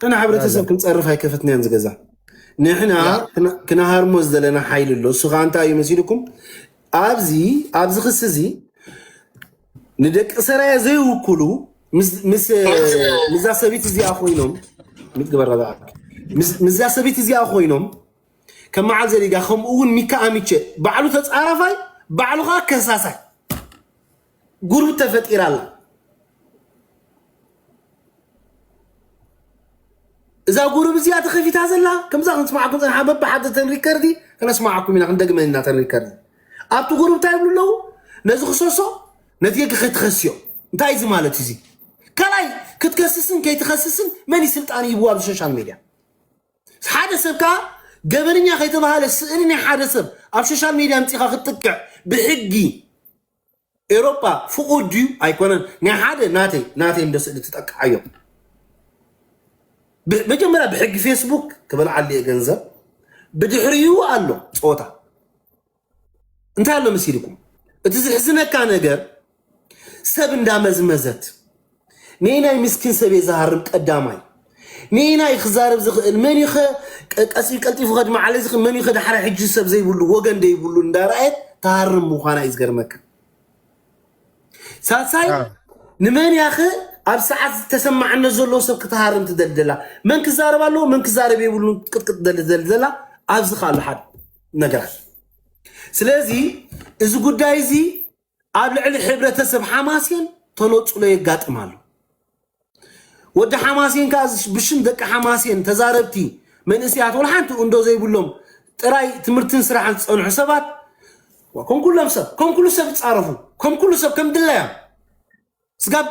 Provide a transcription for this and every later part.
ንሕና ሕብረተሰብ ክንፀርፍ ኣይከፈትናያን ዝገዛ። ንሕና ክና- ክነሃርሞ ዝደለና ሓይሊ ኣሎ። እሱ ከዓ እንታይ እዩ መሲልኩም? ኣብዚ ኣብዚ ክሲ እዚ ንደቂ ሰራየ ዘይውክሉ ምስ ምስ- ምስዛ ሰበይቲ እዚኣ ኮይኖም፣ ምትግበራ በኣክ። ምስ- ምስዛ ሰበይቲ እዚኣ ኮይኖም ከም መዓል ዘሪጋ፣ ከምኡ እውን ሚካ ኣሚቸ ባዕሉ ተፃራፋይ፣ ባዕሉ ከዓ ከሳሳይ ጉሩብ ተፈጢራ ኣላ። እዛ ጉሩብ እዚኣ ተኸፊታ ዘላ ከምዛ ክንስማዓኩም ፀንሓ፣ በብሓደ ተን ሪከርዲ ከነስማዓኩም ኢና፣ ክንደግመን ኢና ተን ሪከርዲ። ኣብቲ ጉሩብ እንታይ ይብሉ ኣለዉ? ነዚ ክሰሶ፣ ነቲ የግ ከይትኸስዮ። እንታይ እዚ ማለት እዚ? ካልኣይ ክትከስስን ከይትኸስስን መን እዩ ስልጣን ይብዋ ኣብ ሶሻል ሜድያ? ሓደ ሰብ ከዓ ገበነኛ ከይተባሃለ ስእሊ ናይ ሓደ ሰብ ኣብ ሶሻል ሜድያ ኣምፂኻ ክትጥቅዕ ብሕጊ ኤሮጳ ፍቑድ ድዩ? ኣይኮነን። ናይ ሓደ ናተይ ናተይ እንዶ ስእሊ ትጠቅዓዮ። ብ- መጀመርያ ብሕጊ ፌስቡክ ክበልዓሉ እየ ገንዘብ። ብድሕሪኡ ኣሎ ፆታ። እንታይ ኣሎ መሲልኩም? እቲ ዝሕዝነካ ነገር ሰብ እንዳመዝመዘት ንናይ ምስኪን ሰብ እየ ዝሃርም ቀዳማይ ንናይ ክዛረብ ዝኽእል መን እዩ ኸ ቀ- ቀስ ኢሉ ቀልጢፉ ከድመዓለይ ዝኽእል መን እዩ ኸ ዳሕራይ ሕጂ ሰብ ዘይብሉ ወገን ዘይብሉ እንዳረኣየት ትሃርም ምዃና እዩ ዝገርመካ። ሳልሳይ ንመን ያኸ ኣብ ሰዓት ተሰማዕነት ዘለዎ ሰብ ክትሃርም ትደሊ ዘላ? መን ክዛረብ ኣለዎ መን ክዛረብ የብሉን ክትቅጥቅጥ ትደሊ ትደሊ ዘላ? ኣብዚ ከ ኣሎ ሓደ ነገራት። ስለዚ እዚ ጉዳይ እዚ ኣብ ልዕሊ ሕብረተሰብ ሓማሴን ተነፅሎ የጋጥም ኣሎ። ወዲ ሓማሴን ከዓ ብሽም ደቂ ሓማሴን ተዛረብቲ መንእሰያት ወላ ሓንቲ እንዶ ዘይብሎም ጥራይ ትምህርትን ስራሕን ዝፀንሑ ሰባት ከም ኩሎም ሰብ ከም ኩሉ ሰብ ይፃረፉ ከም ኩሉ ሰብ ከም ድላዮም ስጋብ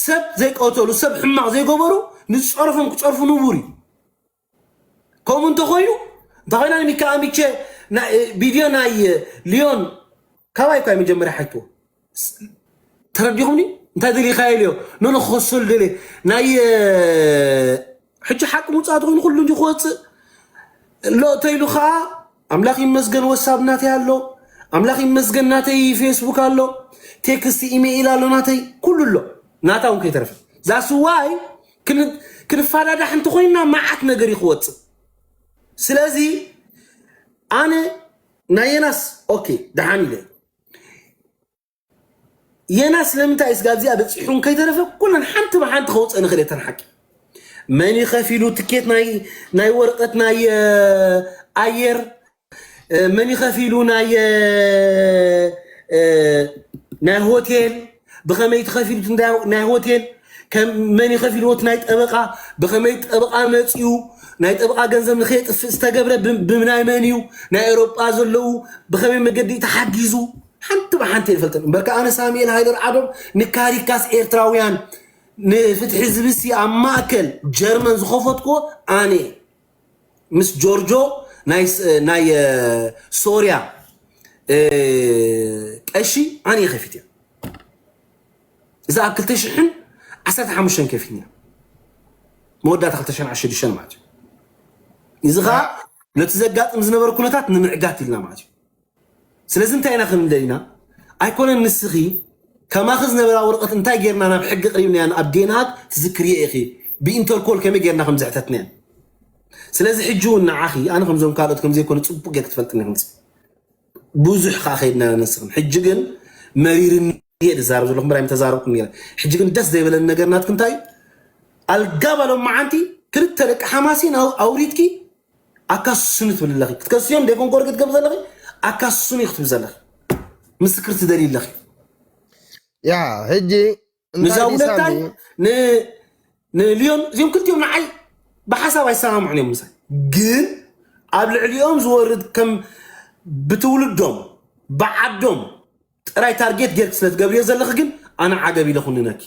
ሰብ ዘይቀተሉ ሰብ ሕማቕ ዘይገበሩ ንዝፀረፎም ክፀርፉ ንቡር እዩ። ከምኡ እንተኮይኑ እንታይ ኮይና ሚካ ኣሚቼ ቪድዮ ናይ ሊዮን ካባይ እኳ መጀመርያ ሓይትዎ ተረዲኹምኒ እንታይ ደሊኻዮ ኢልዮ ኖኖ ክኸሰሉ ደልየ ናይ ሕጂ ሓቂ ምውፃእ ተኮይኑ ኩሉ እንዲ ክወፅእ ሎ ተይሉ ከዓ ኣምላኽ ይመስገን ወሳብ ናተይ ኣሎ ኣምላኽ ይመስገን ናተይ ፌስቡክ ኣሎ ቴክስት ኢሜይል ኣሎ ናተይ ኩሉ ኣሎ ናታ እውን ከይተረፈ ዛስዋይ ክንፋዳዳሕ እንተኮይንና መዓት ነገር እዩ ክወፅእ ስለዚ ኣነ ናይ የናስ ኦኬ ደሓን ኢለ የናስ ለምንታይ ስጋብ እዚኣ በፂሑ ከይተረፈ ኩለን ሓንቲ ብሓንቲ ከውፀ ንኽእል ተን ሓቂ መን ይኸፊሉ ትኬት ናይ ናይ ወረቀት ናይ ኣየር መን ይኸፊሉ ናይ ናይ ሆቴል ብኸመይ ትኸፊሉ ናይ ሆቴል መን ይኸፊልዎ ናይ ጠበቃ ብኸመይ ጠበቃ መፅኡ ናይ ጠበቃ ገንዘብ ንኸየጥፍእ ዝተገብረ ብናይ መን እዩ ናይ ኤሮጳ ዘለዉ ብኸመይ መገዲ ተሓጊዙ ሓንቲ ብሓንቲ ይፈልጥን እምበርካ ኣነ ሳሙኤል ሃይለ ርዓዶም ንካሪካስ ኤርትራውያን ንፍትሒ ዝብሲ ኣብ ማእከል ጀርመን ዝኸፈትኩዎ ኣነ ምስ ጆርጆ ናይ ሶርያ ቀሺ ኣነ ከፊት እያ እዛ ኣብ ክልተ ሽሕን ዓሰርተ ሓሙሽተን ከፊትና መወዳእታ ክልተ ሽሕን ዓሰርተ ሽዱሽተን ማለት እዩ እዚ ከዓ ነቲ ዘጋጥም ዝነበረ ኩነታት ንምዕጋት ኢልና ማለት እዩ ስለዚ እንታይ ኢና ክንብል ደሊና ኣይኮነን ንስኺ ከማኺ ዝነበራ ወረቀት እንታይ ጌርና ናብ ሕጊ ቅሪብናያን ኣብ ዴንሃግ ትዝክርዮ ኢኺ ብኢንተርፖል ከመይ ጌርና ከም ዘሕተትናያን ስለዚ ሕጂ እውን ንዓኺ ኣነ ከምዞም ካልኦት ከምዘይኮነ ፅቡቅ ጌር ክትፈልጥኒ ክምፅእ ብዙሕ ከዓ ከይድና ነስኽን ሕጂ ግን መሪርኒ እየ ዝዛረብ ዘለኹ ምራይ ተዛረብኩም ነረ ሕጂ ግን ደስ ዘይበለኒ ነገር ናትክ እንታይ እዩ ኣልጋ ባሎም መዓንቲ ክልተ ደቂ ሓማሲን ኣውሪድኪ ኣካስሱኒ ትብል ኣለኺ ክትከስዮም ደይኮን ኮርጊ ትገብር ዘለኺ ኣካስሱኒ ክትብል ዘለኺ ምስክር ትደሊ ኣለኺ ያ ሕጂ ንዛ ውለታይ ንሊዮን እዚኦም ክልቲኦም ንዓይ ብሓሳብ ኣይሰማምዑን እዮም ምሳይ ግን ኣብ ልዕሊኦም ዝወርድ ከም ብትውልዶም ብዓዶም ጥራይ ታርጌት ጌርክ ስለ ትገብርዮ ዘለኺ ግን ኣነ ዓገብ ኢለ ኩንነኪ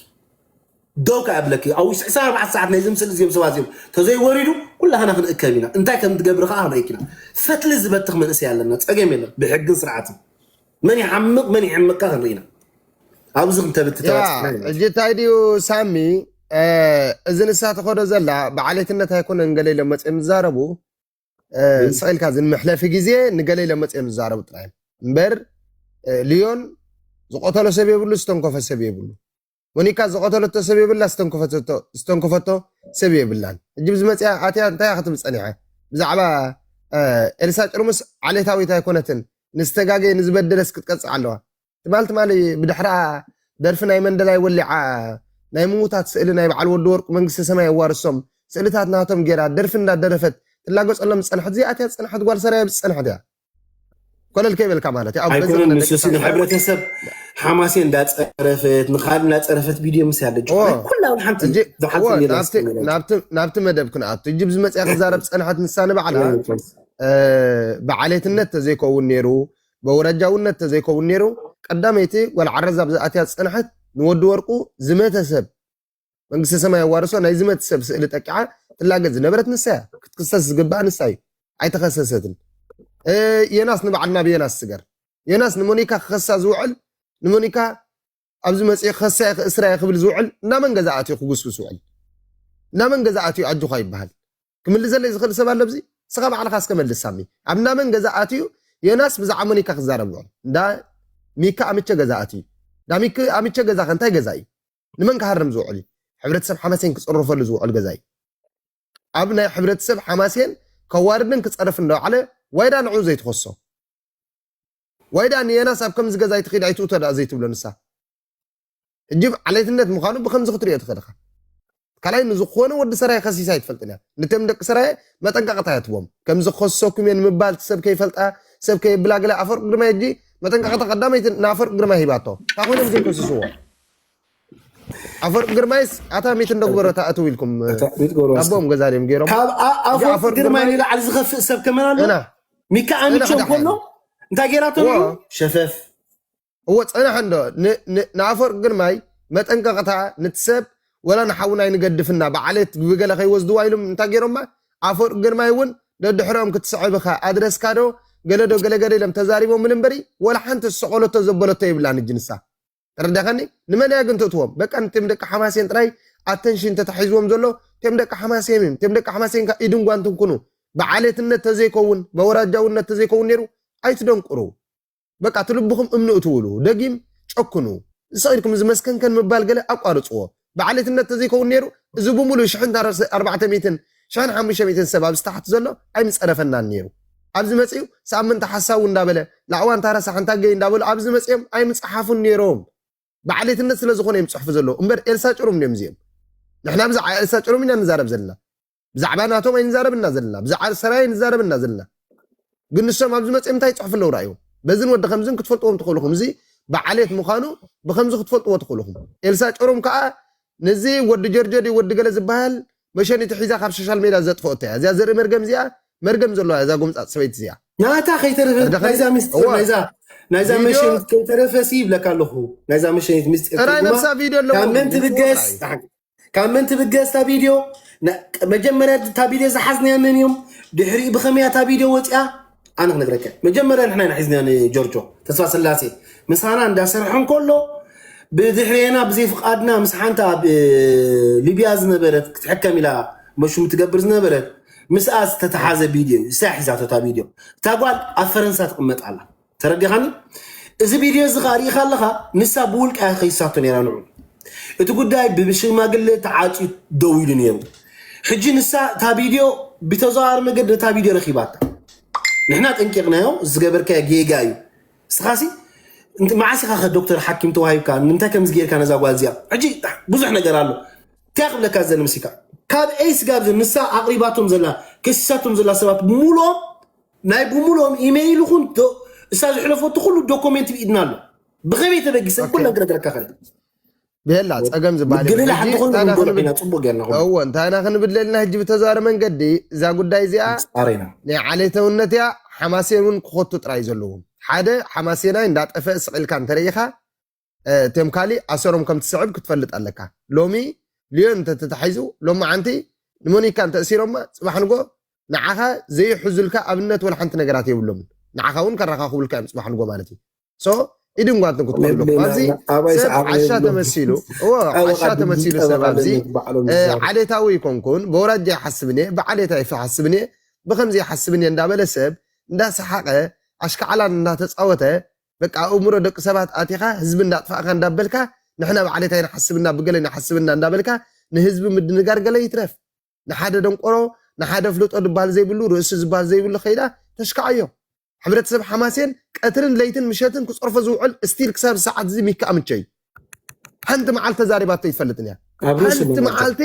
ደው ከኣ እብለኪ ኣብ ውሽጢ ዕስራን ኣርባዕተን ሰዓት ናይዚ ምስሊ እዚኦም ሰባት እዚኦም ተዘይወሪዱ ኩላህና ክንእከብ ኢና እንታይ ከም ትገብሪ ከኣ ክንርእየኪ ኢና ፈትሊ ዝበትኽ መንእሰይ ኣለና ጸገም የለን ብሕግን ስርዓትን መን ይሓምቕ መን ይሕምቕካ ክንርኢ ኢና ኣብዚ ክንተብቲ ተባፅሕና ኢና ሕጂ እንታይ ድዩ ሳሚ እዚ ንሳ ትኸዶ ዘላ ብዓሌትነት ኣይኮነን ገለ ኢሎም መፅኦም ዝዛረቡ ስቕ ኢልካ እዚ ንመሕለፊ ግዜ ንገለ ኢሎም መፅኦም ዝዛረቡ ጥራይ እዮም እምበር ሊዮን ዝቆተሎ ሰብ የብሉ ዝተንኮፈ ሰብ የብሉ ሞኒካ ዝቐተለቶ ሰብ የብላ፣ ዝተንከፈቶ ሰብ የብላን። ሕጂ ብዝመፅያ ኣትያ እንታይ ክትብል ፀኒሐ? ብዛዕባ ኤልሳ ጭርሙስ ዓሌታዊት ኣይኮነትን፣ ንዝተጋገየ ንዝበደለስ ክትቀፅዕ ኣለዋ። ትማል ትማሊ ብድሕራ ደርፊ ናይ መንደላይ ወሊዓ ናይ ምዉታት ስእሊ ናይ በዓል ወዲ ወርቁ መንግስተ ሰማይ የዋርሶም ስእልታት ናቶም ጌራ ደርፊ እንዳደረፈት ትላገፀሎም ዝፀንሐት እዚኣ እያ ዝፀንሐት ጓል ሰራየ ዝፀንሐት እያ። ኮለል ከይበልካ ማለት እዩ። ኣብ ገዛ ኣይኮነን። ንሱ ሲ ንሕብረተሰብ ሓማሴ እንዳፀረፈት ንኻልእ እንዳፀረፈት ቪድዮ ምስ ያለች ኩላ ሓንቲ ናብቲ መደብ ክንኣቱ እጅ ብዝመፅያ ክዛረብ ዝፀንሐት ንሳ ንባዕላ ብዓሌትነት ተዘይከውን ነይሩ፣ በውረጃውነት ተዘይከውን ነይሩ። ቀዳመይቲ ጓል ዓረዛ ብዝኣትያ ዝፀንሐት ንወዲ ወርቁ ዝመተ ሰብ መንግስተ ሰማይ ኣዋርሶ ናይ ዝመት ሰብ ስእሊ ጠቂዓ ትላገ ዝነበረት ንሳ እያ። ክትክሰስ ዝግባእ ንሳ እዩ። ኣይተኸሰሰትን። ዮናስ ንባዕልና ብዮናስ ስገር ዮናስ ንሞኒካ ክኸሳ ዝውዕል ንሞኒካ ኣብዚ መፅኡ ክኸሳየ ክእስራየ ክብል ዝውዕል እናመን ገዛ ኣትዩ ክጉስጉስ ውዕል እናመን ገዛ ኣትዩ ኣጆኻ ይበሃል። ክምልሰለይ ዝኽእል ሰብ ኣሎ ኣብዚ? ንስኻ ባዕልኻ እስከ መልስ ሳሚ። ኣብ እናመን ገዛ ኣትዩ ዮናስ ብዛዕባ ሞኒካ ክዛረብ ውዕል እንዳ ሚካ ኣምቸ ገዛ ኣትዩ እንዳ ሚክ ኣምቸ ገዛ ከ እንታይ ገዛ እዩ? ንመን ክሃርም ዝውዕል እዩ? ሕብረተሰብ ሓማሴን ክፅርፈሉ ዝውዕል ገዛ እዩ። ኣብ ናይ ሕብረተሰብ ሓማሴን ከዋርድን ክፀርፍ እንዳውዓለ ዋይዳ ንዑ ዘይትኸሶ ዋይዳ ንየናስ ኣብ ከምዚ ገዛ ኣይትኺድ ኣይትእቶ ደኣ ዘይትብሎ ንሳ ሕጂ ዓሌትነት ምዃኑ ብከምዚ ክትሪኦ ትኽእል ኢኻ። ካልኣይ ንዝኾነ ወዲ ሰራየ ከሲሳ ኣይትፈልጥን እያ። ንቶም ደቂ ሰራየ መጠንቀቕታ እያ ትቦም። ከምዚ ክኸስሰኩም እየ ንምባል ሰብ ከይፈልጣ ሰብ ከየብላ ገለ ኣፈርቂ ግርማይ ሕጂ መጠንቀቕታ ቀዳመይቲ ንኣፈርቂ ግርማይ ሂባቶ። እንታይ ኮይኖም ዘይከስስዎ? ኣፈርቂ ግርማይስ ኣታ ሚት እንደግበሮ ተኣትው ኢልኩም ኣቦም ገዛ ድዮም ገይሮም? ካብ ኣፈርቂ ግርማይ ንላዕሊ ዝኸፍእ ሰብ ከመን ኣሎ? ሚካ ኣምቸው ከሎ እንታይ ገይራቶም እዩ ሸፈፍ እዎ ፀናሕ እንዶ ንኣፈወርቂ ግርማይ መጠንቀቕታ ንትሰብ ወላ ንሓውና ኣይንገድፍና ብዓሌት ብገለ ከይወስድዋ ኢሎም እንታይ ገይሮማ ኣፈወርቂ ግርማይ እውን ደድሕሮም ክትስዕብ ኢኻ ኣድረስካ ዶ ገለ ዶ ገለገለ ኢሎም ተዛሪቦምሉ እምበሪ ወላ ሓንቲ ዝሰቐለቶ ዘበለቶ የብላን እጂ ንሳ ተረዳኸኒ ንመን እያ ግን ትእትዎም በቃ ንትም ደቂ ሓማሴን ጥራይ ኣተንሽን ተታሒዝዎም ዘሎ ቴም ደቂ ሓማሴን ቴም ደቂ ሓማሴን ኢድን ጓንትን ኩኑ ብዓሌትነት ተዘይከውን በወራጃውነት ተዘይከውን ነይሩ ኣይትደንቁሩ በቃ ትልብኹም እምንኡ ትውሉ ደጊም ጨክኑ ዝሰቕ ኢልኩም ዝመስከንከን ምባል ገለ ኣቋርፅዎ ብዓሌትነት ተዘይከውን ነይሩ እዚ ብምሉእ ሽሕን ኣርባዕተ ሚእትን ሽሕን ሓሙሽተ ሚእትን ሰብ ኣብዚ ታሕቲ ዘሎ ኣይምፀረፈናን ነይሩ ኣብዚ መፅኡ ሳምንት ሓሳቡ እንዳበለ ላዕዋ እንታ ረሳሕ እንታ ገይ እንዳበሉ ኣብዚ መፅኦም ኣይምፅሓፉን ነይሮም ብዓሌትነት ስለ ዝኾነ እዮም ፅሕፉ ዘለዉ እምበር ኤልሳ ጭሩም እዮም እዚኦም ንሕና ብዛዕባ ኤልሳ ጭሩም ኢና ንዛረብ ዘለና ብዛዕባ ናቶም ኣይንዛረብና ዘለና ብዛዕባ ሰራይ ንዛረብና ዘለና ግን ንሶም ኣብዚ መፅኦም እንታይ ይፅሕፉ ኣለዉ ራእዩ በዝን ወዲ ከምዝን ክትፈልጥዎም ትኽእልኹም እዚ ብዓሌት ምዃኑ ብከምዚ ክትፈልጥዎ ትኽእልኹም ኤልሳ ጨሮም ከዓ ነዚ ወዲ ጀርጀ ድዩ ወዲ ገለ ዝበሃል መሸኒቲ ሒዛ ካብ ሶሻል ሜድያ ዘጥፈኦ እያ እዚኣ ዘርኢ መርገም እዚኣ መርገም ዘለዋ እዛ ጎምፃፅ ሰበይቲ እዚኣ ናታ ከይተረፈ ናይዛ ሚስጥር ናይዛ ናይዛ መሸኒት ከይተረፈ ሲ ይብለካ ኣለኹ ናይዛ መሸኒት ሚስጥር ጥራይ ነብሳ ቪድዮ ኣለዎ ካብ መን ትብገስ ካብ መን ትብገስ እታ ቪድዮ መጀመርያ እታ ቪድዮ ዝሓዝናያ መን እዮም ድሕሪኡ ብኸመያ እታ ቪድዮ ወፂኣ ኣነ ክነግረካ መጀመርያ ንሕና ኢና ሒዝና ንጆርጆ ተስፋ ስላሴ ምሳና እንዳሰርሐ እንከሎ ብድሕሬና ብዘይ ፍቓድና ምስ ሓንቲ ኣብ ሊብያ ዝነበረት ክትሕከም ኢላ መሹም ትገብር ዝነበረት ምስኣ ዝተተሓዘ ቪድዮ እዩ እሳ ሒዛቶ እታ ቪድዮ እታ ጓል ኣብ ፈረንሳ ትቕመጥ ኣላ ተረዲኻኒ እዚ ቪድዮ እዚ ከዓ ርኢኻ ኣለኻ ንሳ ብውልቃ ከይሳቶ ነይራ ንዑ እቲ ጉዳይ ብሽማግለ ተዓፅዩ ደው ኢሉ ነይሩ ሕጂ ንሳ እታ ቪድዮ ብተዘዋዋሪ መገዲ ነታ ቪድዮ ረኺባታ ንሕና ጠንቂቕናዮ ዝገበርካዮ ጌጋ እዩ እስኻሲ መዓስ ኢኻ ከ ዶክተር ሓኪም ተዋሂብካ ንምንታይ ከምዚ ጌርካ ነዛ ጓል እዚኣ ሕጂ ብዙሕ ነገር ኣሎ እንታይ ክብለካ ዘለ ምሲካ ካብ ኤይ ስጋብ ንሳ ኣቕሪባቶም ዘላ ከሲሳቶም ዘላ ሰባት ብምሉኦም ናይ ብምሉኦም ኢሜይል ይኹን እሳ ዝሕለፈቱ ኩሉ ዶኮሜንት ብኢድና ኣሎ ብኸመይ ተበጊሰ ኩለን ክነግረካ ከለ ብሄላ ፀገም ዝበሃል ግልላ ሓንቲ ኮይኑ ክንጎልዕ ኢና ፅቡቅ ጌርና እዎ እንታይ ኢና ክንብል ደልና ሕጂ ብተዘዋሪ መንገዲ እዛ ጉዳይ እዚኣ ናይ ዓሌተውነት እያ ሓማሴን እውን ክኸቱ ጥራይ ዘለዎም ሓደ ሓማሴናይ እንዳጠፈ ስቕ ኢልካ እንተረኢኻ እቶም ካሊእ ኣሰሮም ከም ትስዕብ ክትፈልጥ ኣለካ ሎሚ ልዮን እንተተታሒዙ ሎማዓንቲ ንሞኒካ እንተእሲሮማ ፅባሕ ንጎ ንዓኻ ዘይሕዙልካ ኣብነት ወላ ሓንቲ ነገራት የብሎምን ንዓኻ እውን ከራኻኽቡልካ እዮም ፅባሕ ንጎ ማለት እዩ so ኢድን ጓንትን ክትኮኑ ኣለኩም ኣብዚ ሰብ ዓሻ ተመሲሉ እዎ ዓሻ ተመሲሉ ሰብ ኣብዚ ዓሌታዊ ይኮንኩን በወራጃ ይሓስብን እየ ብዓሌታ ይሓስብን እየ ብከምዚ ይሓስብን እየ እንዳበለ ሰብ እንዳሰሓቀ ኣሽካዕላን እንዳተፃወተ በቃ ኣእምሮ ደቂ ሰባት ኣቲኻ ህዝቢ እንዳጥፋእካ እንዳበልካ ንሕና ብዓሌት ኣይንሓስብና ብገለ ንሓስብና እንዳበልካ ንህዝቢ ምድንጋር ገለ ይትረፍ ንሓደ ደንቆሮ ንሓደ ፍልጦ ድባል ዘይብሉ ርእሲ ዝባል ዘይብሉ ከይዳ ተሽካዓዮ ሕብረተሰብ ሓማሴን ቀትርን ለይትን ምሸትን ክፀርፎ ዝውዕል ስቲል ክሳብ ሰዓት እዚ ሚካ ኣምቸ እዩ ሓንቲ መዓልቲ ተዛሪባቶ ይትፈልጥን እያ ሓንቲ መዓልቲ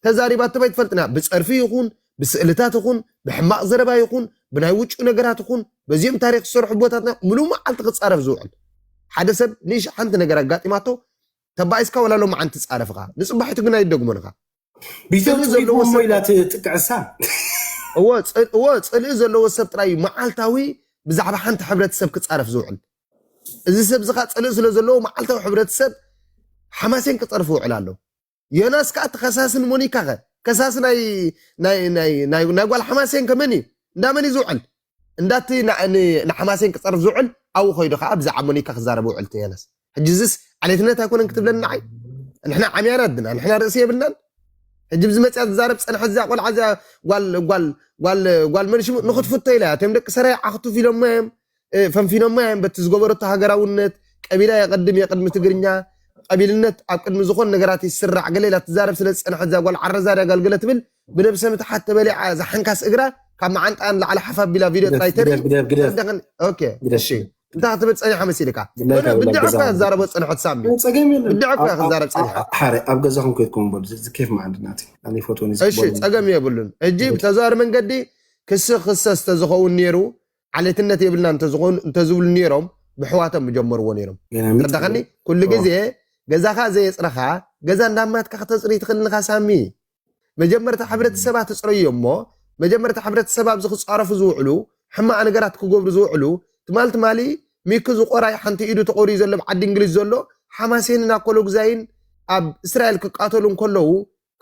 ተዛሪባቶ ይትፈልጥን እያ ብፀርፊ ይኹን ብስእልታት ይኹን ብሕማቕ ዘረባ ይኹን ብናይ ውጭ ነገራት ይኹን በዚኦም ታሪክ ዝሰርሑ ቦታትና ሙሉ መዓልቲ ክፃረፍ ዝውዕል ሓደ ሰብ ንእሽ ሓንቲ ነገር ኣጋጢማቶ ተባኢስካ ወላ ሎማዓንቲ ትፃረፍኻ ንፅባሒቱ ግን ኣይደግሞንኻ ቢተው ጽሪት ሞ ኢላ ትጥቅዕሳ እዎ ጽልኢ ዘለዎ ሰብ ጥራይ እዩ መዓልታዊ ብዛዕባ ሓንቲ ሕብረተሰብ ክፃረፍ ዝውዕል እዚ ሰብ ዝካ ጽልኢ ስለ ዘለዎ መዓልታዊ ሕብረተሰብ ሓማሴን ክፀርፍ ይውዕል ኣሎ ዮናስ ከዓ ተኸሳስን ሞኒካ ከ ከሳስ ናይ ጓል ሓማሴን ከመን እዩ እንዳመን እዩ ዝውዕል እንዳቲ ንሓማሴን ክፀርፍ ዝውዕል ኣብኡ ኮይዱ ከዓ ብዛዕባ ሞኒካ ክዛረብ ውዕል ዮናስ ሕጂ እዚስ ዓሌትነት ኣይኮነን ክትብለኒ ንዓይ ንሕና ዓምያና ድና ንሕና ርእሲ የብልናን ሕጂ ብዚ መፅያ ትዛረብ ፀንሐት እዚኣ ቆልዓ እዚኣ ጓል ጓል ጓል ጓል መን ሽሙ ንክትፍቶ ኢላ እያ እቶም ደቂ ሰራይ ዓክቱፍ ኢሎሞ እዮም ፈንፊኖሞ እዮም በቲ ዝገበረቶ ሃገራውነት ቀቢላ የቀድም የቅድሚ ትግርኛ ቀቢልነት ኣብ ቅድሚ ዝኾን ነገራት ይስራዕ ገለ ኢላ ትዛረብ ስለ ዝፀንሐት እዛ ጓል ዓረዛ ዳጋልገለ ትብል ብነብሰ ምትሓት ተበሊዓ ዝሓንካስ እግራ ካብ መዓንጣ ንላዕሊ ሓፍ ኣቢላ ቪድዮ ጥራይ ተርኢ ግደፍ፣ ግደፍ፣ ግደፍ። ወደኸን- ኦኬ፣ ግደፍ። እሺ። እንታይ ክትብል ጸኒሓ መሲልካ? ብድዕ እኮ እያ ትዛረቦ ጸንሐት ሳሚ። ጸገም የለን። ብድዕ እኮ እያ ክትዛረብ ጸኒሓ። ሓረ ኣብ ገዛኹም ከይድኩም በሉ። እዚ ኬፍ መዓንዲ ናተይ። ኣነ ይፈትዎ ነዚ እሺ፣ ክበሉ። ጸገም የብሉን። ሕጂ ብተዘዋዋሪ መንገዲ ክሲ ክሰስ ተዝኸውን ነይሩ ዓሌትነት የብልና እንተዝኾኑ እንተዝብሉ ነይሮም ብሕዋቶም ምጀመርዎ ነይሮም። ገና ምጥ- ተረዳኸኒ? ኩሉ ግዜ ገዛኻ ዘየጽረኻ ገዛ እንዳማትካ ከተጽሪ ትኽእል ንኻ ሳሚ። መጀመርታ ሕብረተሰብ ኣትፅረዮ እሞ መጀመርታ ሕብረተሰብ ኣብዚ ክፃረፉ ዝውዕሉ ሕማቕ ነገራት ክገብሩ ዝውዕሉ ትማል ትማሊ ሚኪ ዝቆራይ ሓንቲ ኢዱ ተቆሪዩ ዘሎ ኣብ ዓዲ እንግሊዝ ዘሎ ሓማሴንን ኣኮሎጉዛይን ኣብ እስራኤል ክቃተሉ እንከለዉ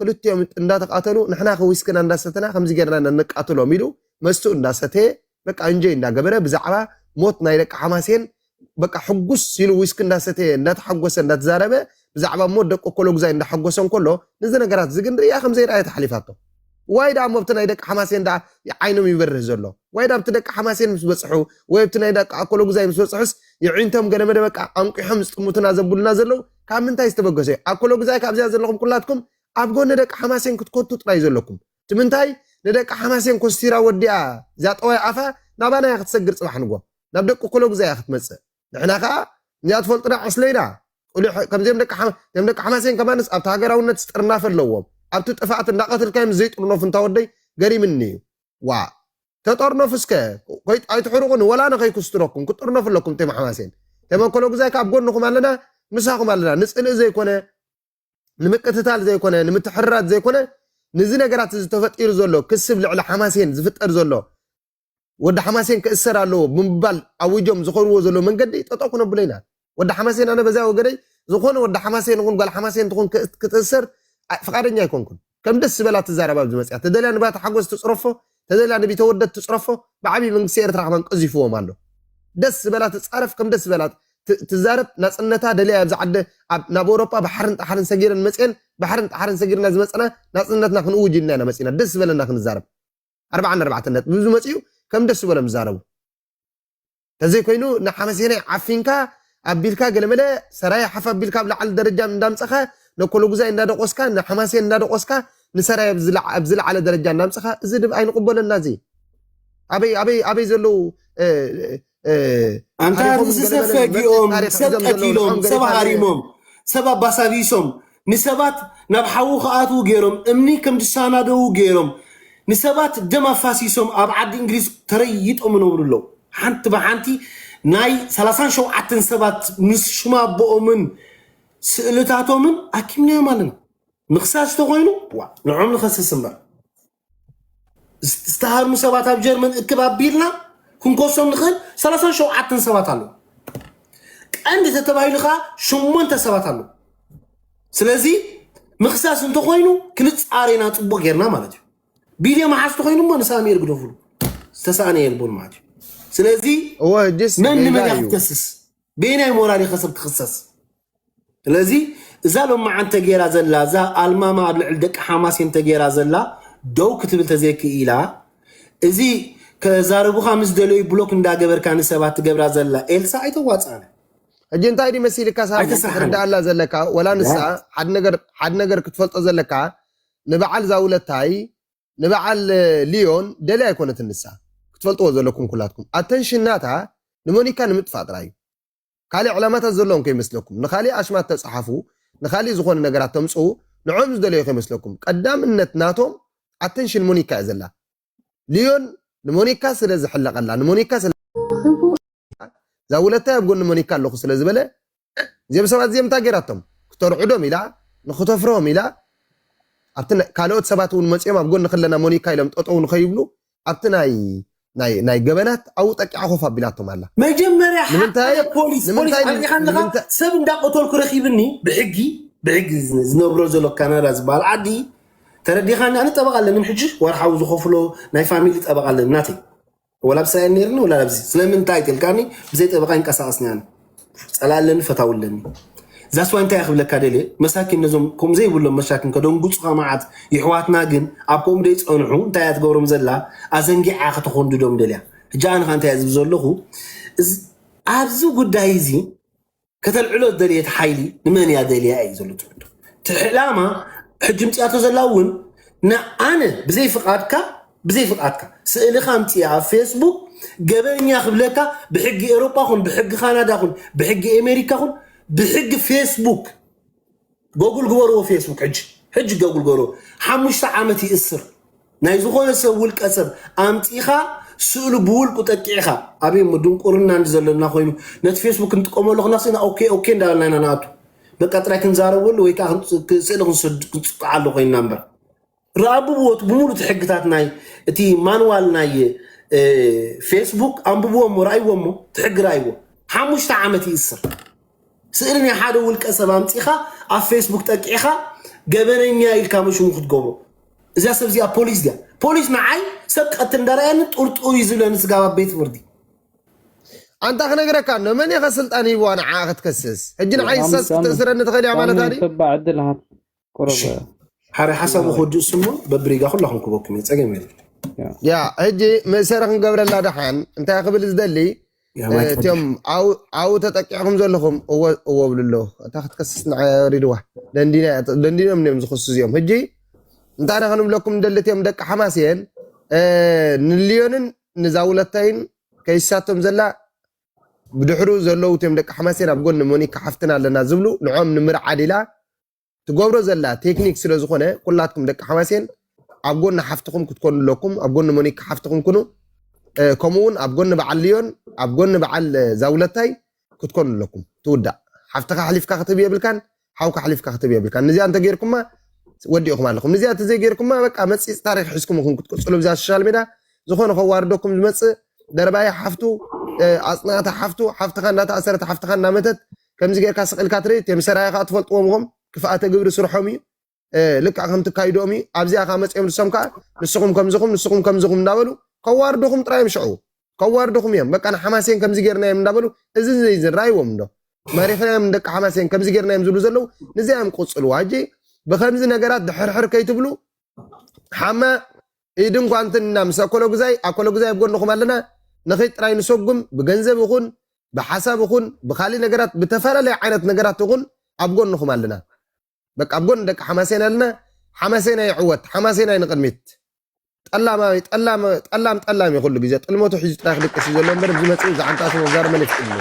ክልቲኦም እንዳተቃተሉ ንሕና ከዊስክና እንዳሰተና ከምዚ ጌርና ኢና ንቃትሎም ኢሉ መስትኡ እንዳሰተየ በቃ እንጆይ እንዳገበረ ብዛዕባ ሞት ናይ ደቂ ሓማሴን በቃ ሕጉስ ኢሉ ዊስኪ እንዳሰተየ እንዳተሓጎሰ እንዳተዛረበ ብዛዕባ ሞት ደቂ ኮሎጉዛይ እንዳሓጎሰ እንከሎ ነዚ ነገራት እዚ ግን ርእያ ከም ዘይረኣየ ተሓሊፋቶ ዋይ ደኣ ሞብቲ ናይ ደቂ ሓማሴን ደኣ ዓይኖም ይበርህ ዘሎ ዋይ ደኣ ኣብቲ ደቂ ሓማሴን ምስ በፅሑ ወይ ኣብቲ ናይ ደቂ ኣኮሎጉዛይ ምስ በፅሑስ የዒንቶም ገለመደ በቃ ኣንቂሖም ዝጥምቱና ዘብሉና ዘለዉ ካብ ምንታይ ዝተበገሰ እዩ ኣኮሎጉዛይ ካብዚኣ ዘለኹም ኩላትኩም ኣብ ጎኒ ደቂ ሓማሴን ክትኮቱ ጥራይ ዘለኩም ትምንታይ ንደቂ ሓማሴን ኮስቲራ ወዲኣ እዛ ጠዋይ ኣፋ ናባና እያ ክትሰግር ፅባሕ ንጎ ናብ ደቂ ኮሎጉዛ እያ ክትመፅእ ንሕና ከዓ እዚኣ ትፈልጥና ዕስለ ኢና ቁሊሕ ከምዚኦም ደቂ ሓማ- እዚኦም ደቂ ሓማሴን ከማንስ ኣብቲ ሃገራውነት ዝጥርናፈ ኣለዎም ኣብቲ ጥፋእት እንዳቀትልካዮም ዘይጥርነፉ እንታ ወደይ ገሪምኒ እዩ ዋ ተጠርነፉ እስከ ከይት- ኣይትሕርቁኒ ወላ ነከይክስትረኩም ክጥርነፉ ኣለኩም ቴማ ሓማሴን ቴማ ኮሎጉዛይ ካብ ጎንኹም ኣለና ምሳኹም ኣለና ንፅልኢ ዘይኮነ ንምቅትታል ዘይኮነ ንምትሕርራት ዘይኮነ ንዚ ነገራት እዚ ተፈጢሩ ዘሎ ክስብ ልዕሊ ሓማሴን ዝፍጠር ዘሎ ወዲ ሓማሴን ክእሰር ኣለዎ ብምባል ኣዊጆም ዝኸድዎ ዘለዉ መንገዲ ጠጠው ክነብሎ ኢና ወዲ ሓማሴን ኣነ በዛ ወገደይ ዝኾነ ወዲ ሓማሴን ይኹን ጓል ሓማሴን ትኹን ክእሰር ፍቃደኛ ኣይኮንኩን ከም ደስ ዝበላ ትዛረብ ኣብዚ መፅያ ተደልያ ንባታ ሓጎስ ትፅረፎ ተደልያ ንቢተወደድ ትፅረፎ ብዓብዪ መንግስቲ ኤርትራ ከማን ቀዚፍዎም ኣሎ ደስ ዝበላ ትፃረፍ ከም ደስ ዝበላ ትዛረብ ናፅነታ ደልያ ኣብዚ ዓደ ናብ ኣውሮጳ ባሕርን ጣሓርን ሰጊረን መፅየን ባሕርን ጣሓርን ሰጊርና ዝመፀና ናፅነትና ክንእውጅ ኢልና ኢና መፂና ደስ ዝበለና ክንዛረብ ኣርባዓን ኣርባዕተን ነጥቢ ብዙ መፅኡ ከም ደስ ዝበሎም ዝዛረቡ ተዘይኮይኑ ንሓመሴናይ ዓፊንካ ኣቢልካ ገለመለ ሰራየ ሓፍ ኣቢልካ ኣብ ላዕሊ ደረጃ እንዳምፀኻ ነኮሎጉዛይ እንዳደቆስካ ንሓማሴን እንዳደቆስካ ንሰራየ ኣብ ዝለዓለ ደረጃ እንዳምፀኻ እዚ ድብ ኣይንቅበለና እዚ ኣበይ ኣበይ ኣበይ ዘለዉ ኣንታ ርእሲ ሰብ ፈጊኦም ሰብ ቀቲሎም ሰብ ሃሪሞም ሰብ ኣባሳቢሶም ንሰባት ናብ ሓዊ ክኣትዉ ገይሮም እምኒ ከም ዝሳናደዉ ገይሮም ንሰባት ደም ኣፋሲሶም ኣብ ዓዲ እንግሊዝ ተረይጦም ይነብሩ ኣለዉ ሓንቲ ብሓንቲ ናይ ሰላሳን ሸውዓተን ሰባት ምስ ሽማቦኦምን ስእልታቶምን ኣኪብናዮም ኣለና ምኽሳስ ተኾይኑ ንዖም ንኸስስ እምበር ዝተሃርሙ ሰባት ኣብ ጀርመን እክብ ኣቢልና ክንኮሶም ንኽእል ሰላሳን ሸውዓተን ሰባት ኣለዉ ቀንዲ ተተባሂሉ ከዓ ሸሞንተ ሰባት ኣለዉ ስለዚ ምኽሳስ እንተኾይኑ ክንፃረና ፅቡቅ ጌርና ማለት እዩ ቢድዮ መሓዝ ተኾይኑ እሞ ንሳሚ እርግደፉሉ ዝተሳእነ የልቦን ማለት እዩ ስለዚ መን ንመን ክትከስስ ብየናይ ሞራል ኢኸ ሰብ ክኽሰስ ስለዚ እዛ ሎማዓንቲ ተገይራ ዘላ እዛ ኣልማማ ኣብ ልዕሊ ደቂ ሓማሴን ተገይራ ዘላ ደው ክትብል ተዘይክኢላ እዚ ከዛረቡኻ ምስ ደለዩ ብሎክ እንዳገበርካ ንሰባት ትገብራ ዘላ ኤልሳ ኣይተዋፅኣነ ሕጂ እንታይ ድዩ መሲልካ ሳሚ? ኣይተሳሓን። ክትርዳኣላ ዘለካ፣ ወላ ንሳ፣ ያ። ሓደ ነገር፣ ሓደ ነገር ክትፈልጦ ዘለካ፣ ንበዓል ዛውለታይ፣ ንበዓል ሊዮን ደልያ ኣይኮነትን ንሳ። ክትፈልጥዎ ዘለኩም ኩላትኩም። ኣተንሽን ናታ ንሞኒካ ንምጥፋእ ጥራይ እዩ። ካልእ ዕላማታት ዘለዎም ከይመስለኩም። ንኻልእ ኣሽማት ተጻሓፉ፣ ንኻልእ ዝኾነ ነገራት ተምጽኡ፣ ንዖም ዝደለዩ ከይመስለኩም። ቀዳምነት ናቶም ኣተንሽን ሞኒካ እያ ዘላ። ሊዮን ንሞኒካ ስለ ዝሕለቐላ፣ ንሞኒካ ስለ ዛውለታይ ኣብ ጎኒ ሞኒካ ኣለኹ ስለ ዝበለ፣ እዚኦም ሰባት እዚኦም እንታይ ገይራቶም? ክተርዕዶም ኢላ፣ ንክተፍርሆም ኢላ፣ ኣብቲ ናይ-፣ ካልኦት ሰባት እውን መጺኦም ኣብ ጎኒ ክለና ሞኒካ ኢሎም ጠጠው ንኸይብሉ፣ ኣብቲ ናይ፣ ናይ፣ ናይ ገበናት ኣብኡ ጠቂዓ ኮፍ ኣቢላቶም ኣላ። መጀመርያ ንምንታይ? ሓደ ፖሊስ፣ ፖሊስ ንምንታይ? ኣሪኻ ኣለኻ? ንምንታይ? ሰብ እንዳቆተልኩ ረኺብኒ፣ ብሕጊ፣ ብሕጊ ዝነብሮ ዘሎ ካናዳ ዝበሃል ዓዲ፣ ተረዲኻኒ? ኣነ ጠበቓ ኣለኒ፣ ሕጂ ወርሓዊ ዝኸፍሎ ናይ ፋሚሊ ጠበቓ ኣለኒ፣ ናተይ። ወላ ኣብ እስራኤል ነይርኒ፣ ወላ ኣብዚ። ስለምንታይ ትልካኒ? ብዘይ ጠበቓ ይንቀሳቐስኒ ኣነ። ጸላእ ኣለኒ፣ ፈታዊ ኣለኒ። ዛስዋ እንታይ እየ ክብለካ ደልየ? መሳኪን ነዞም ከምኡ ዘይብሎም መሻኪን ከደንጉጹኻ መዓት ይሕዋትና ግን ኣብ ከምኡ ደይ ጸንሑ እንታይ እያ ትገብሮም ዘላ? ኣዘንጊዓ ከተኾንድዶም ደልያ። ሕጂ ኣነ ኸ እንታይ እየ ዝብል ዘለኹ? እዚ-፣ ኣብዚ ጉዳይ እዚ ከተልዕሎ ዝደልየት ሓይሊ ንመን እያ ደልያ እዩ ዘሎ ትሕቶ። እቲ ዕላማ ሕጂ ምጽኣቶ ዘላ እውን ንኣነ ብዘይ ፍቓድካ፣ ብዘይ ፍቓድካ ስእልኻ ኣምጽኣ ኣብ ፌስቡክ ገበኛ ክብለካ ብሕጊ ኤሮጳ ኹን ብሕጊ ካናዳ ኹን ብሕጊ ኤሜሪካ ኹን ብሕጊ ፌስቡክ ጎጉል ግበርዎ። ፌስቡክ ሕጂ ሕጂ ጎጉል ግበርዎ። ሓሙሽተ ዓመት ይእስር። ናይ ዝኾነ ሰብ ውልቀ ሰብ ኣምጺኻ ስእሉ ብውልቁ ጠቂዕኻ ኣበይ እሞ ድንቁርና እንዲ ዘለና ኮይኑ ነቲ ፌስቡክ ክንጥቀመሉ ክናስና ኦኬ ኦኬ እንዳበልና ኢና ንኣቱ። በቃ ጥራይ ክንዛረበሉ ወይ ከዓ ስእሊ ክንጽቅዓሉ ኮይንና እምበር ረኣብብዎ እቲ ብምሉእ እቲ ሕግታት ናይ እቲ ማንዋል ናይ እ፣ ፌስቡክ ኣንብብዎ እሞ ረኣይዎ እሞ እቲ ሕጊ ረኣይዎ ሓሙሽተ ዓመት ይእስር። ስእሊ ናይ ሓደ ውልቀ ሰብ ኣምፂኻ ኣብ ፌስቡክ ጠቂዕኻ ገበነኛ ኢልካ መሽሙ ክትገብሮ እዚኣ ሰብ እዚኣ ፖሊስ ድያ ፖሊስ ንዓይ ሰብ ቀትል እንዳረኣየኒ ጥርጡ እዩ ዝብለኒ ስጋብ ኣብ ቤት ፍርዲ ኣንታ ክነግረካ ኖ መን ኢኸ ስልጣን ሂብዋ ንዓ ክትከስስ ሕጂ ንዓይ ሳስ ክትእስረኒ ትኽእል እያ ማለት ኣዲ ተባዕ ዕድል ሃብ ቁረበ ሓደ ሓሳቡ ክወድእ ስሞ በብሪጋ ኩላኹም ክበኩም እየ ፀገም የለ ያ ሕጂ መእሰሪ ክንገብረላ ደሓን እንታይ ክብል ዝደሊ እቲኦም ኣብኡ ተጠቂዕኩም ዘለኹም እዎ ብሉ ኣሎ እታ ክትከስስ ንዓ ሪድዋ ደንዲኖም እዮም ዝኽሱ እዚኦም ሕጂ እንታይ ዳ ክንብለኩም ንደሊ እቲኦም ደቂ ሓማስየን ንልዮንን ንዛውለታይን ከይሳቶም ዘላ ብድሕሩ ዘለዉ እቲኦም ደቂ ሓማስየን ኣብ ጎኒ ሞኒካ ሓፍትና ኣለና ዝብሉ ንዖም ንምርዓድ ኢላ ትገብሮ ዘላ ቴክኒክ ስለ ዝኾነ ኩላትኩም ደቂ ሓማሴን ኣብ ጎኒ ሓፍትኹም ክትኮኑ ኣለኩም። ኣብ ጎኒ ሞኒካ ሓፍትኹም ኩኑ። ከምኡ እውን ኣብ ጎኒ በዓል ልዮን ኣብ ጎኒ በዓል ዛውለታይ ክትኮኑ ኣለኩም። ትውዳእ ሓፍትኻ ኣሕሊፍካ ክትህብ የብልካን፣ ሓውካ ኣሕሊፍካ ክትህብ የብልካን። ንዚኣ እንተገይርኩማ ወዲእኹም ኣለኹም። ንዚኣ እንተዘይገይርኩማ በቃ መፂፅ ታሪክ ሒዝኩም ኢኹም ክትቅፅሉ ብዛ ሶሻል ሜዳ ዝኾነ ከዋርደኩም ዝመፅእ ደርባይ ሓፍቱ ኣፅናዕቲ ሓፍቱ ሓፍትኻ እንዳተኣሰረት ሓፍትኻ እንዳመተት ከምዚ ጌርካ ስቕ ኢልካ ትርኢ እቶም ሰራየ ከዓ ትፈልጥዎም ኢኹም ክፍኣተ ግብሪ ስርሖም እዩ ልክዕ ከም ትካይድኦም እዩ ኣብዚኣ ከዓ መፅኦም ንሶም ከዓ ንስኹም ከምዝኹም ንስኹም ከምዝኹም እንዳበሉ ከዋርድኹም ጥራይ እዮም ሽዑ ከዋርድኹም እዮም በቃ ንሓማሴን ከምዚ ጌርናዮም እንዳበሉ እዚ ዝራይዎም እንዶ መሪኽናዮም ንደቂ ሓማሴን ከምዚ ጌርናዮም ዝብሉ ዘለዉ ንዚኣ እዮም ቅፅልዋ ሕጂ ብከምዚ ነገራት ድሕርሕር ከይትብሉ ሓማ ኢድን ጓንትን ኢና ምስ ኣኮሎጉዛይ ኣኮሎጉዛይ ኣብ ጎንኹም ኣለና ንኸይድ ጥራይ ንሰጉም ብገንዘብ ይኹን ብሓሳብ ይኹን ብካሊእ ነገራት ብተፈላለየ ዓይነት ነገራት ይኹን ኣብ ጎንኹም ኣለና በቃ ኣብ ጎን ደቂ ሓማሴን ኣለና ሓማሴን ኣይዕወት ሓማሴን ኣይንቅድሚት ጠላማዊ ጠላም ጠላም ጠላም እዩ ኩሉ ግዜ ጥልመቱ ሒዙ ጥራይ ክድቅስ እዩ ዘሎ እምበር ዝመፅእ ዝዓንጣሱ መዛር መን ይፍቅድሉ